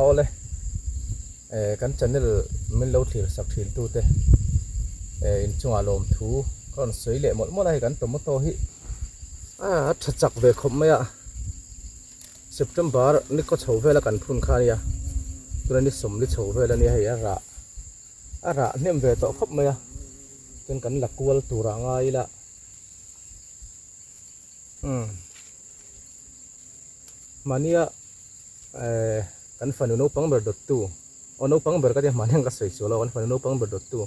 Awle eh kan channel min lo thlir sak thin tu te eh inchungah lawmthu ka rawn sawi leh mawlh mawlh a hei kan tomato hi a tha chak ve khawp mai a September ni kaw chho vela kan phun kha ania tuna ni sawmli chho vel ania hei a rah a rah hnem ve tawh khawp mai a chuan kan la kual turah ngai ila umm. Mahnia eh kan fanu naupang ber dawttu aw naupang ber ka tia mahni ang ka sawi sual a kan fanu naupang ber dawttu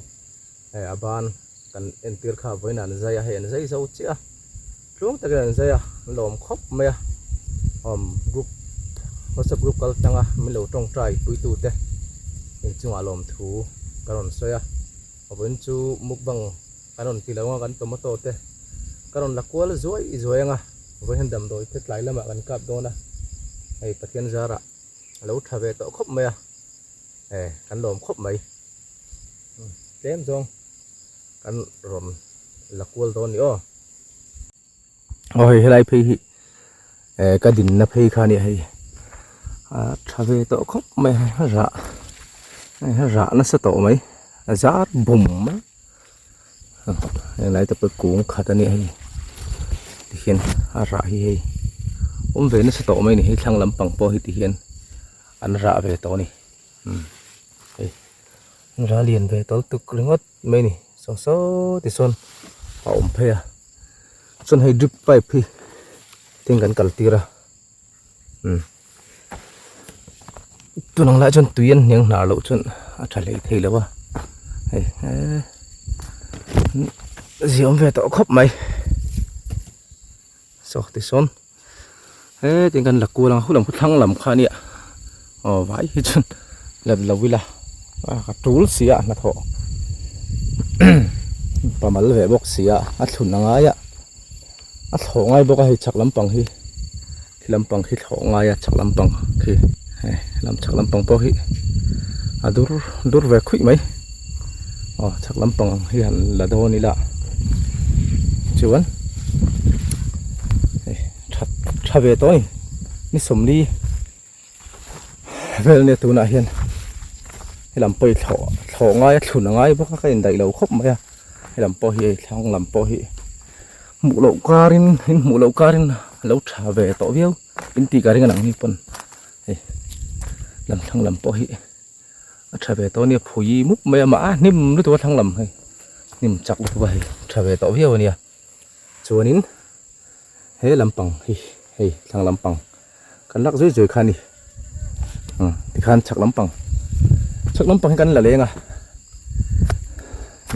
eh a ban kan entir kha vawiin an zai a hei an zai zo chiah a tluang takin an zai a an lawm khawp mai a awm group whatsapp group kal tanga min lo tawngtai puitu te inchungah lawmthu ka rawn sawi a vawiin chu mukbang Kan rawn ti lo anga kan tomato te ka rawn la kual zuai zuai anga vawiin damdawi te tlai lamah kan kap dawn a hei Pathian zarah a lo tha ve tawh khawp mai a e kan lawm khawp mai tlem zawng kan rawn la kual dawn ni aw. Aw hei helai phei hi eh ka dinna phei kha a nia hei a tha ve tawh khawp mai a rah a rah nasa tawh mai a zar bum mai helai te pawh kung khat a nia hei tihian a rah hi hei awm ve nasa tawh mai a ni hei thlang lampang pawh hi tihian an rah ve tawh a ni hei an rah lian ve tawlh tuk ringawt. Mai ni saw saw ti sawn a awm phei a chuan hei drip pipe hi tin kan kal tir a umm tun ang lai chuan tui an hniang hnar loh chuan a tha hlei thei lo a hei eee ziawm ve tawh khawp mai saw ti sawn hetin kan la kual ang hulam khu thlang lam kha ania aw vai hi chuan let lo ila a tul si a hnathawh pamal ve bawk si a a thlun a ngai a a thlawh ngai bawk a hei chhak lampang hi khi lampang khi thlawh ngai a chhak lampang khi hei lam chhak lampang pawh hi a dur dur ve khuih mai aw chhak lampang hi han la dawn ila chuan hei tha tha ve tawh a ni ni sawmli vel ania tunah hian helam pawh hi thlawh thlawh ngai a thlun a ngai bawk a ka indaih lo khawp mai a helam pawh hi hei thlang lam pawh hi hmuh loh karin in hmuh loh karin a lo tha ve tawh viau in tih ka ring a nang ni pawn hei lam thlang lam pawh hi. A tha ve tawh ania phui mup mai a mah a hnim lutuk a thlang lam hei hnim chak lutuk a hei tha ve tawh viau ania chuanin he lampang hi hei thlang lampang kan lak zui zui kha a ni umm tikhan chhak lampang chhak lampang hi kan la leng a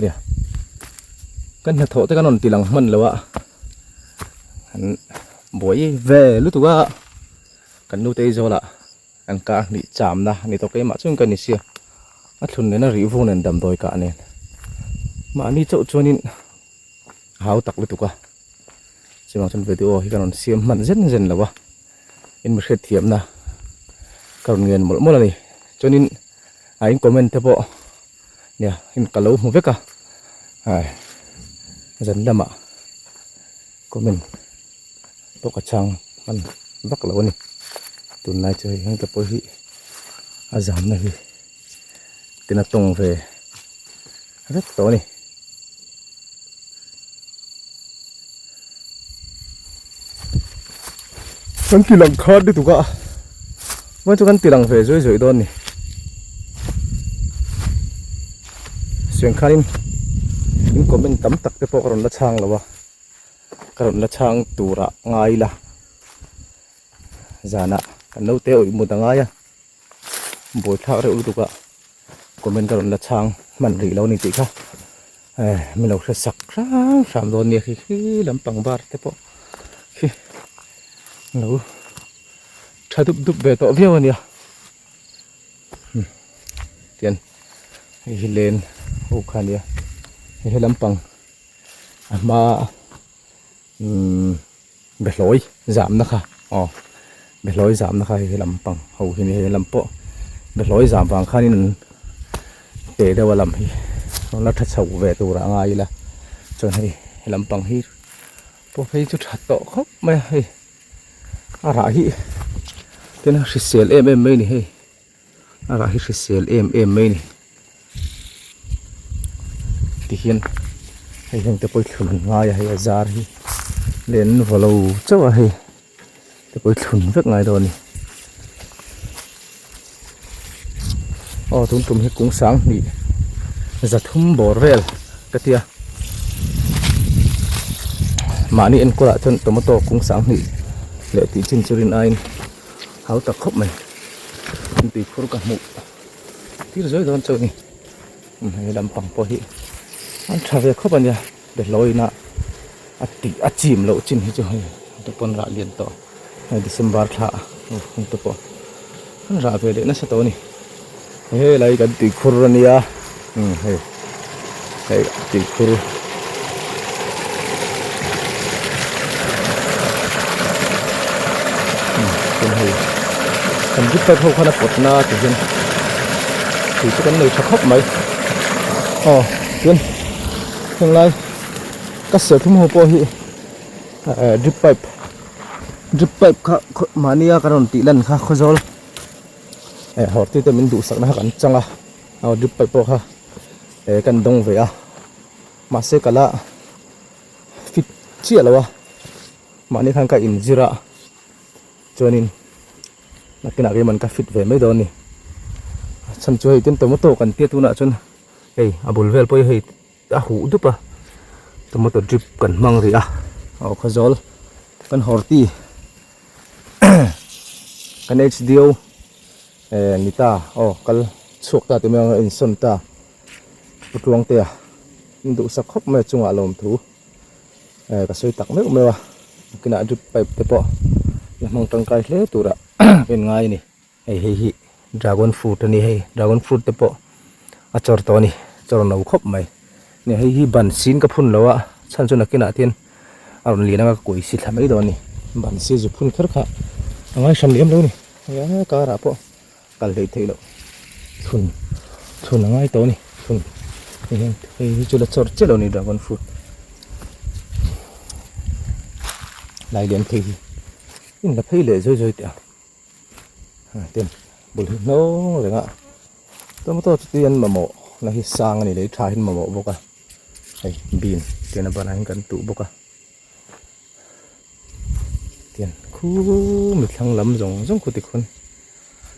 nia kan hnathawh te kan rawn ti lang hman lo a an buai ve lutuk a kan nu te Aizawl ah. An kar hnih chamna a ni tawh keimah chuan ka ni sia a thlun nena rih vung nen damdawi kah nen mahni chauh chuanin a hau tak lutuk a chuvang chuan video hi ka rawn siam hman zen zen lo a in mi hriatthiamna ka rawn ngen mawlh mawlh a ni chuanin a in comment te pawh nia in ka lo hmu vek a ai zan lamah comment pawh ka chhang hman vak lo a ni tunlai chu hei hengte pawh hi a zamna hi tina tawng ve vek tawh a ni. Kan ti lang khat lutuk a chuan chu kan ti lang ve zuai zuai dawn a ni suan khanin in comment tam tak te pawh ka rawn la chhang lo a. Ka rawn la chhang turah ngai ila zanah kan naute awih mut a ngai a buaithlak reuh lutuk a comment ka rawn la chhang hman rih lo a ni tih kha eh min lo hre sak hrang hram dawn nia khi khi lampang bar te pawh khi lo tha dup dup ve tawh viau a nia tian hei hi len ho kha a nia hei he lampang. A hma umm behlawi zamna kha aw behlawi zamna kha hei lampang ho hi ni hei lam pawh behlawi zam vang khanin an teh deuh a lam hi rawn la tha chho ve tur ah ngai ila chuan hei lampang hi pawh phei chu tha tawh khawp mai a hei a rah hi. Tin a hrisel em em mai a ni hei a rah hi hrisel em em mai a ni tihian hei heng te pawh hi thlun an ngai a hei a zar hi leh an vaw lo chauh a hei te pawh hi thlun vek ngai dawn a ni aw tun tum hi kung sanghnih zathum bawr vel ka tia mahni enkawl ah chuan tomato kung sanghnih leh tih chin chu rin aiin hau tak khawp mai tui khur ka hmuh tir zuai dawn chauh a ni hei lampang pawh hi an tha ve khawp a nia behlawiin a a tih a chim loh chin hi chu hei te pawn rah lian tawh hei December thla heng te pawh an rah ve leh nasa tawh a ni helai kan tui khur a nia umm hei hei tui khur. Hei kan drip pipe ho khan a pawt na ti hian tui chu kan nei tha khawp mai aw chuan henglai ka serthlum ho pawh hi eh drip pipe drip pipe kha mahnia kan rawn tih lan kha khawzawl eh horti te min duhsakna kha kan chang a aw drip pipe pawh kha eh kan dawng ve a mahse ka la fit chiah lo a mahni khan ka inzir a chuanin nakinah keimah ka fit ve mai dawn a ni a chhan chu hei tin tomato kan tia tunah chuan hei a bul vel pawh hi hei a huh dup a tomato drip kan hmang rih a aw khawzawl kan horti kan H_D_O eh ni ta aw kal chhuak ta tih mai ang a insawn ta pu Tluangtea in duhsak khawp mai a chungah lawmthu eh ka sawi tak meuh meuh a nakinah drip pipe te pawh la hmang tangkai hle turah ka in ngai a ni. Hei hei hi dragon fruit a ni hei dragon fruit te pawh a chawr tawh a ni chawr no khawp mai nia hei hi ban sin ka phun lo a chhan chu nakinah te hian a rawn lian anga ka kuai si thla mai dawn a ni ban si zu phun kher kha a ngai hran lem lo a ni hei a karah pawh kal hleih theih loh thun thun a ngai tawh a ni thun hei hian hei hi chu la chawr chiah lo a ni dragon fruit lai lian phei hi in la phei leh zawi zawi teh a. Tin bul hi hnawng reng a tomato chu tui an mamawh na hi sang a ni leh tha hi an mamawh bawk a hei bean tian a banah hian kan tuh bawk a tian khu mi thlang lam zawng zawng khu tikhawn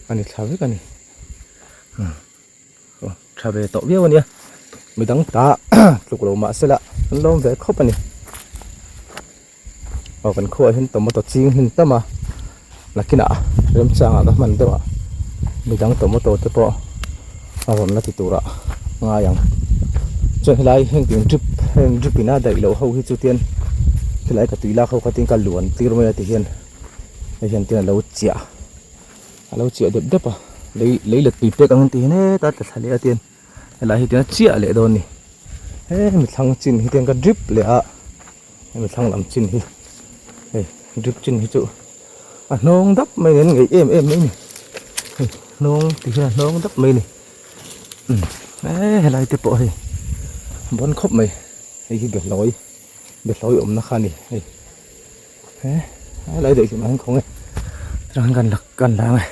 a ni thla vek a ni aw tha ve tawh viau a nia midang ta tluk lo mah se la an lawm ve khawp a ni. Aw kan khuaah hian tomato ching hmun tam a nakinah remchangah ka hman deuh a midang tomato te pawh a rawn la ti turah ngai ang chuan helai heng tin drip heng drip in a daih loh ho hi chu tian helai ka tui lak ho kha tin ka luan tir mai a ti hian hei hian tin a lo chiah a lo chiah dep dep a lei lei let tui pek ang an ti hian heta tla thla leh a tian. Helai hi tiang chiah leh dawn a ni hemi thlang chin hi tiang ka drip leh a hemi thlang lam chin hi hei drip chin hi chu a hnawng dap mai a ni an ngeih em em mai a ni hei hnawng ti hian a hnawng dap mai a ni umm he helai te pawh hei bawn khawp mai hei hi behlawi behlawi awmna kha a ni hei he helai daih hi an khawng e chuan kan la kan la ang e.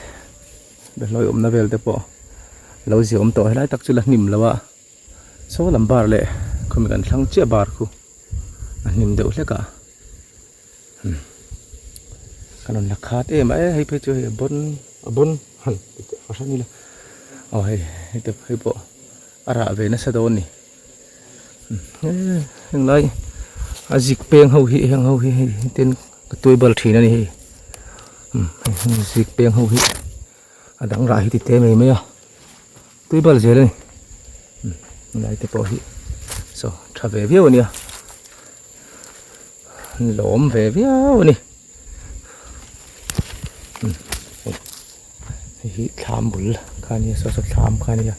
Behlawi awmna vel te pawh lo zia awm tawh helai tak chu la hnim lo a saw lam bar leh khawmi kan thlang chiah bar khu a hnim deuh hlek a umm kan rawn la khat em a e hei phei chu hei a bawn a bawn han ti teh fahran ila aw hei hei te hei pawh a rah ve nasa dawn a ni umm henglai a zik peng ho hi heng ho hi hei tin ka tuai bal thin a ni hei umm heng zik peng ho hi a dang rah hi ti te mai mai a tui bal zel a ni umm helai te pawh hi saw tha ve viau a nia lawm ve viau a ni umm hei hei hi thlam bul kha a nia saw saw thlam kha a nia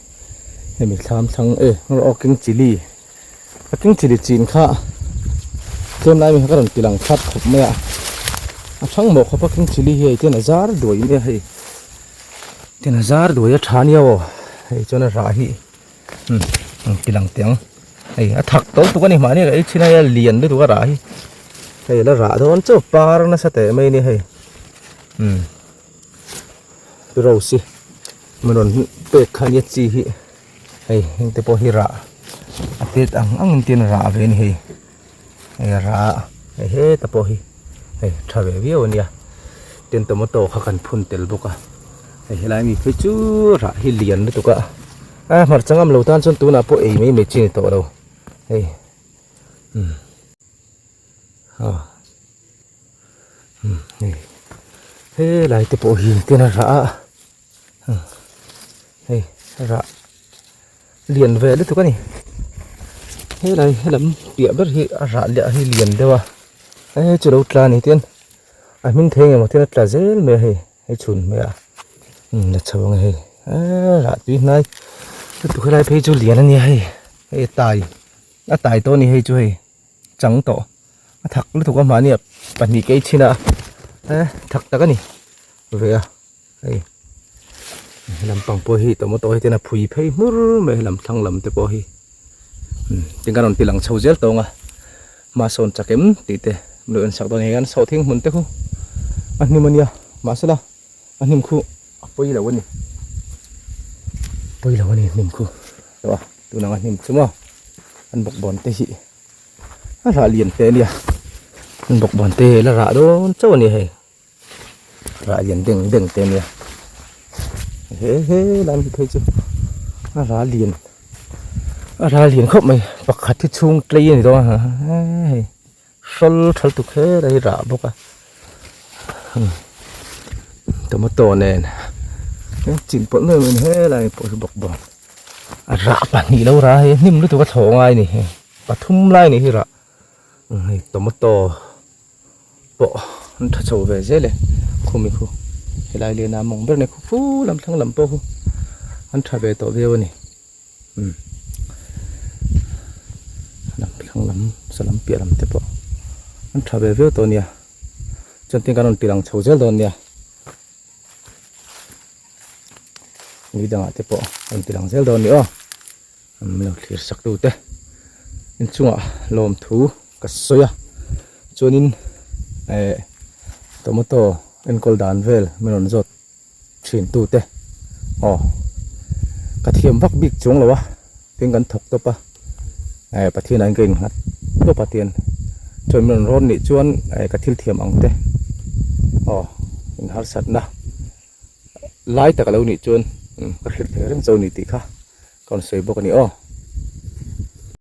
hemi thlam thlang e aw king chilli A king chilli chin kha tlem lai mi kha ka rawn ti lang khat khawp mai a a thang mawh khawp a king chilli hi hei tian a zar duai mai a hei tian a zar duai a tha nia aw hei chuan a rah hi umm an ti lang teh ang hei a thak tawh tuk a ni mahni ka ei thin a hei a lian lutuk a rah hi hei la rah dawn chauh par nasa teh mai a ni hei umm. Pi Rose-i min rawn pek kha nia chi hi hei heng te pawh hi rah a tet ang ang in tin rah ve a ni hei hei rah hei heta pawh hi hei tha ve viau a nia tin tomato kha kan phun tel bawk a hei helai mi phei chu rah hi lian lutuk a a hmarcha ngam lo tan chuan tunah pawh ei mai mai chi a ni tawh lo hei umm aw. Helai te pawh hi tin a rah a hei rah lian ve lutuk a ni helai helam piah ber hi a rah liah hi lian deuh a hei chu lo tla a ni tian a hming thei engemaw tian a tla zel mai a hei hei chhun mai a la chho ang e hei eee rah tui hnai lutuk helai phei chu lian a nia hei hei a tai a tai tawh a ni hei chu hei. Chang tawh a thak lutuk a mahni ah pahnih kei chhin a eh thak tak a ni ve a hei helam pang pawh hi tomato hi ten a phui phei hmur mai helam thlang lam te pawh hi tin kan rawn ti lang chho zel tawng a hmasawn chak em tih te lo en sak dawn a ni hian sawhthing hmun te khu a hnim a nia mahsela a hnim khu a pawi lo a ni pawi lo a ni hnim khu tunang a hnim chu maw an bawkbawn te hi. A rah lian te ania an bawkbawn te la rah dawn chauh ania hei rah lian deng deng te ania he he lai hi phei chu a rah lian a rah lian khawp mai pakhat hi chhung tlei ani dawn a hei hrawl thal tuk kher a hi rah bawk a tomato nen chin pawlh mai mai helai pawh hi bawkbawn a rah pahnih lo rah a hei hnim lutuk a thlawh ngai a ni hei. Pathum lai ni hi rah hei tomato pawh an tha chho ve zel e khumi khu helai lian a mawng ber nei khu fu lam thlang lam pawh khu an tha ve tawh viau a ni umm lam thlang lam saw lam piah lam te pawh an tha ve viau tawh a nia chuan tin kan rawn ti lang chho zel dawn nia ni dangah te pawh rawn ti lang zel dawn a ni aw. An lo thlir sak tu te inchungah lawmthu ka sawi a chuanin eh tomato enkawl dan vel min rawn zawt thin tu te aw ka thiam vak bik chuang lo a tin kan thawk tawp a eh Pathian ah hian ka innghat tawp a tian chuan min rawn rawn nih chuan eh ka thil thiam ang te aw in harsatna lai tak a lo nih chuan ka hrilh thei reng chauh a ni tih kha. Ka rawn sawi bawk a ni aw.